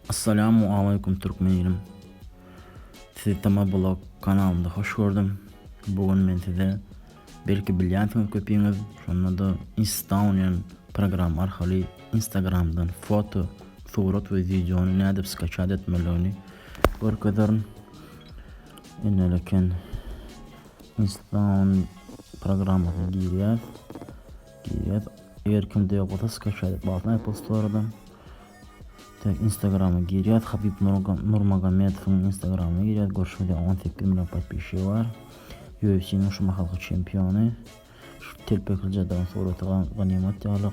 Assalamu aleýkum türkmen ilim. Sizi Tama Blog kanalynda hoş gördüm. Bu gün men size belki bilýänsiňiz köpiňiz, şonda-da Instaon diýen program arkaly Instagramdan foto, surat we wideony nädip skaçat etmelidigini görkezerin. Ineleken Instaon programmasyna girýäs. Girýäs. Eger kimde ýok bolsa skaçat edip alsyn Apple Store'dan. Tek Instagrama girýäs. Habib Nurmagomedowyň Instagramyna girýäs. Görşüňiz ýaly 18 million podpisçigi bar. UFC-niň şu mahalky çempiony. Şu telpekli adamyň suraty ganymat ýaly.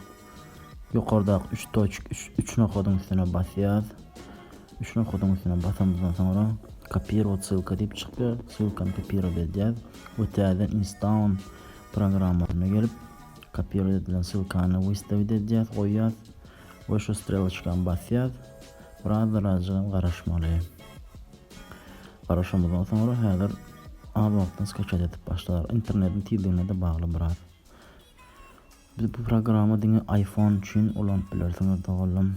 Ýokardaky 3 toçk 3 3 nokadyň üstüne basýas. 3 nokadyň üstüne basamyzdan soňra kopirowat ssylka diýip çykýar. Ssylkany kopirowat edýäs we täze Instaon programmasyna gelip kopirowat edilen ssylkany wystavit edýäs, goýýas. We şu streloçkany basýas. Biraz birazjygam garaşmaly. Garaşamyzdan soňra häzir az wagtdan skaçat edip başlar. Internetiň tizligine-de bagly biraz. Biz bu programma diňe iPhone üçin ulanyp bilersiňiz doganlarym.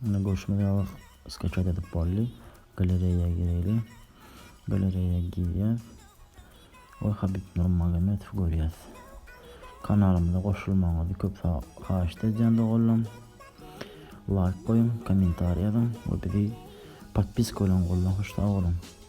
Indi görşümiz ýaly skaçat edip boldy. Galereýa gireýli. Galereýa girýäs. We Habib Nurmagomedowy görýäs. Kanalymyza goşulmagyňyzy köp haýyşt edýän doganlarym. Laýk goýuň, kommentariý ýazyň we bizi podpiska bilen goldaň. Hoş sag boluň.